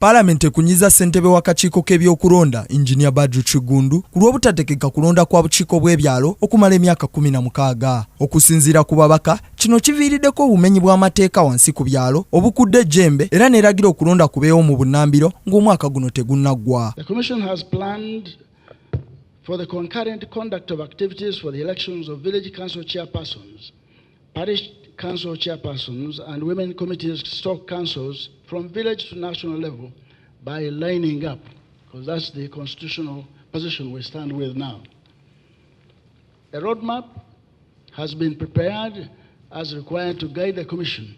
Paalamenti ekunyiza ssentebe w'akakiiko k'ebyokulonda, Engineer Badru Kiggundu, ku lw'obutategeka kulonda kwa bukiiko bw'ebyalo okumala emyaka 16. Okusinziira ku babaka, kino kiviiriddeko obumenyi bw'amateeka wansi ku byalo obukudde ejjembe era n'eragira okulonda kubeewo mu bunnambiro ng'omwaka guno tegunnaggwa. The Commission has planned for the concurrent conduct of activities for the elections of village council chairpersons, parish council chairpersons, and women committees stock councils from village to national level by lining up, because that's the constitutional position we stand with now. A roadmap has been prepared as required to guide the Commission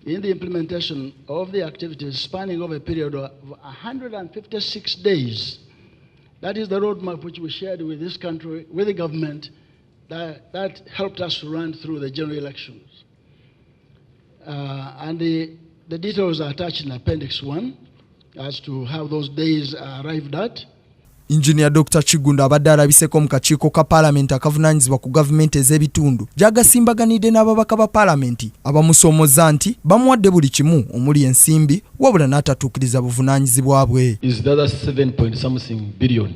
in the implementation of the activities spanning over a period of 156 days. That is the roadmap which we shared with this country, with the government, that helped us to run through the general elections. And the details are attached in Appendix 1 as to how those days are arrived at. Engineer Dr Kiggundu abadde alabiseko mu kakiiko ka paalamenti akavunaanyizibwa ku gavumenti ez'ebitundu gy'agasimbaganidde n'ababaka ba paalamenti abamusoomoza nti bamuwadde buli kimu omuli ensimbi wabula n'atatuukiriza buvunaanyizibwa bwe. Is the other 7 point something billion,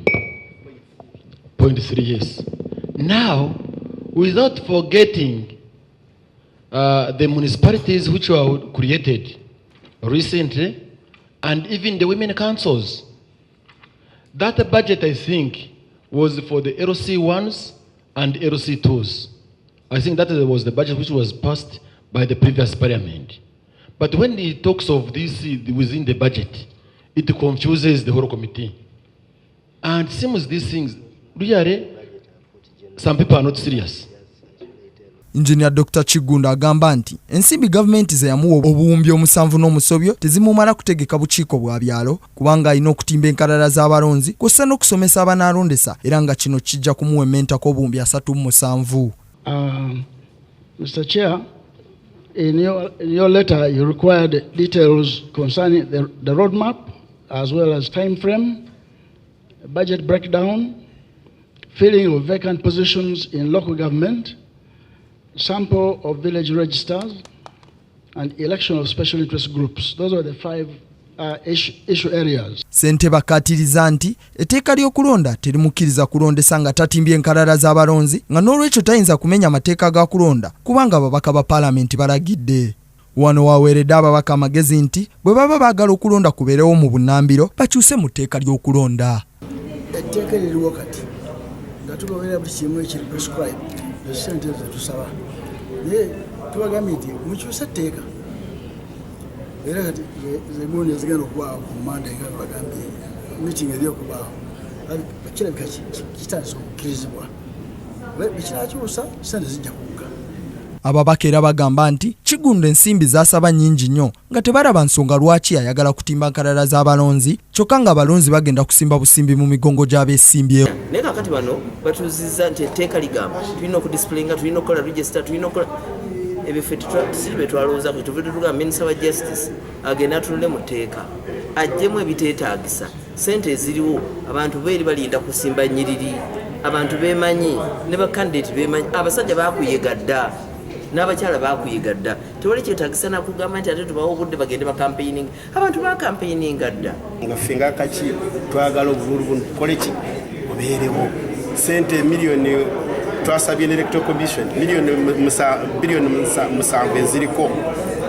point three years. Now, without forgetting the municipalities which were created recently and even the women councils. That budget, I think, was for the LC1s and LC2s. I think that was the budget which was passed by the previous parliament. But when he talks of this within the budget, it confuses the whole committee. And seems these things, really, some people are not serious. Engineer Dr Kiggundu agamba nti ensimbi gavumenti ze yamuwa obuwumbi omusanvu n'omusobyo tezimumala kutegeka bukiiko bwa byalo kubanga alina okutimba enkalala z'abalonzi kw'ossa n'okusomesa abanaalondesa era nga kino kijja kumuwemmentako obuwumbi 37. Mr. Chair, in your letter, you required details concerning the roadmap as well as time frame, budget breakdown, filling of vacant positions in local government, sample of village registers, and election of special interest groups. Those are the five issue areas. Ssentebe akkaatiriza nti etteeka ly'okulonda terimukkiriza kulondesa nga tatimbye enkalala z'abalonzi nga n'olwekyo tayinza kumenya mateeka ga kulonda kubanga ababaka ba paalamenti balagidde. Wano waweeredde ababaka amagezi nti bwe baba baagala okulonda kubeerewo mu bunnambiro bakyuse mu tteeka ly'okulonda. Etteeka eririwo kati nga tugoberera buli kimu ekiri prescribe esente ezo tusaba naye tubagambye nti mukyuse etteeka era kati zegundi ezigenda okubaawo ku Mande nga bagambye meeting eri okubaawo kirabika kitandise okukkirizibwa bekinakyusa sente zijja kugga. Ababaka era bagamba nti Kiggundu ensimbi z'asaba nnyingi nnyo nga tebalaba nsonga lwaki ayagala kutimba nkalala z'abalonzi kyokka ng'abalonzi bagenda kusimba busimbi mu migongo gy'abeesimbyewo. Naye kakati bano batuziza nti etteeka ligamba tulina okudisiplinga, tulina okukola register, tulina okukola ebyo. Ffe siri be twalowoozaako. Tuvudde tugamba minisita wa justice agende atunule mu tteeka aggyemu ebiteetaagisa. Sente eziriwo abantu beeri balinda kusimba nnyiriri. Abantu beemanyi ne bakandidate beemanyi. Abasajja bakuyega dda n'abakyala bakuyiga dda. Tewali kyetagisa nakugamba nti ate tubawo obudde bagende bakampeininga. Abantu bakampeininga dda. Nga ffe ngaakakiiko twagala obululu buno tukole ki bubeerewo. Sente miliyoni twasabye ne Electoral Commission miliyoni biliyoni 7 eziriko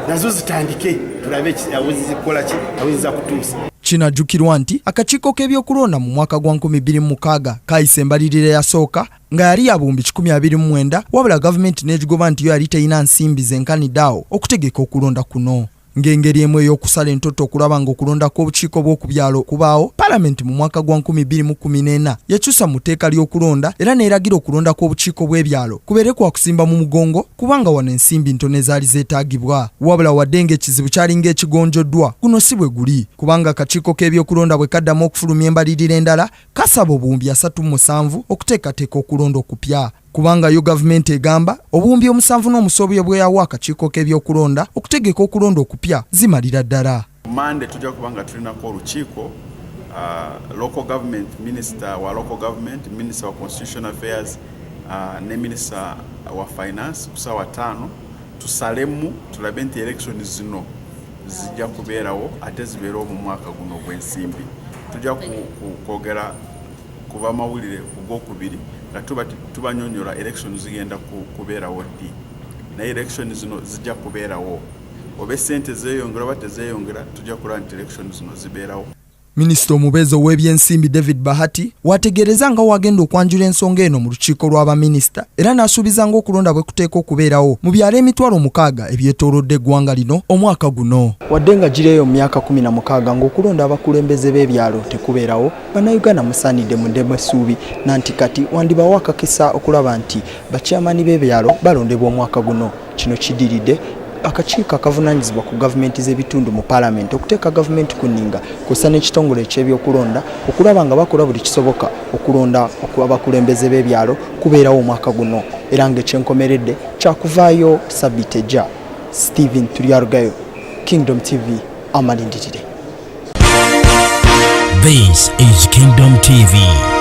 nazo zitandike tulabe awo zikola ki awo ziyinza kutuusa. Kinajjukirwa nti akakiiko k'ebyokulonda mu mwaka gwa 2006 kayisa embalirira eyasooka nga yali ya buwumbi 129 wabula gavumenti n'egigoba nti yo yali terina nsimbi zenkanidde awo okutegeka okulonda kuno. Ng'engeri emu ey'okusala entotto okulaba ng'okulonda kw'obukiiko bw'oku byalo kubaawo, paalamenti mu mwaka gwa 2014 yakyusa mu tteeka ly'okulonda era n'eragira okulonda kw'obukiiko bw'ebyalo kubeere kwa kusimba mu mugongo kubanga wano ensimbi ntono ezaali zeetaagibwa. Wabula wadde ng'ekizibu kyalinga ekigonjoddwa, guno si bwe guli kubanga akakiiko k'ebyokulonda bwe kaddamu okufulumya embalirira endala kasaba obuwumbi 37 okuteekateeka okulonda okupya kubanga yo gavumenti egamba obuwumbi omusanvu n'omusobyo bwe yawa akakiiko k'ebyokulonda okutegeka okulonda okupya zimalira ddala. Mande tujja kuba nga tulinako olukiiko, local government, minister wa local government, minister wa constitutional affairs ne minister wa finance ku saawa 5 tusalemu tulabe nti election zino zijja kubeerawo ate zibeerewo mu mwaka guno ogw'ensimbi. Tujja kwogera kuva mawulire ku gwokubiri nga tubanyonyola election zigenda kubeerawo ddi, naye election zino zijja kubeerawo oba esente zeeyongera oba tezeeyongera, tujja kulaba nti election zino zibeerawo. Minisita omubeezi ow'ebyensimbi David Bahati wategeereza nga wagenda okwanjula ensonga eno mu lukiiko lw'abaminisita, era n'asuubiza ng'okulonda bwe kuteeka okubeerawo mu byalo 6000 ebyetoolodde eggwanga lino omwaka guno. Wadde nga gireeyo mu myaka 16 ng'okulonda abakulembeze b'ebyalo tekubeerawo, Bannayuganda musaanidde muddemu essuubi nanti kati wandibawo akakisa okulaba nti bakyamani b'ebyalo balondebwa omwaka guno. Kino kiddiridde akakiiko akavunaanyizibwa ku gavumenti z'ebitundu mu paalamenti okuteeka gavumenti ku nninga kw'ossa n'ekitongole eky'ebyokulonda okulaba nga bakola buli kisoboka okulonda abakulembeze b'ebyalo kubeerawo omwaka guno, era ng'ekyenkomeredde kyakuvaayo sabbiiti ejja. Stephen Turyarugayo, Kingdom TV, amalindirire. This is Kingdom TV.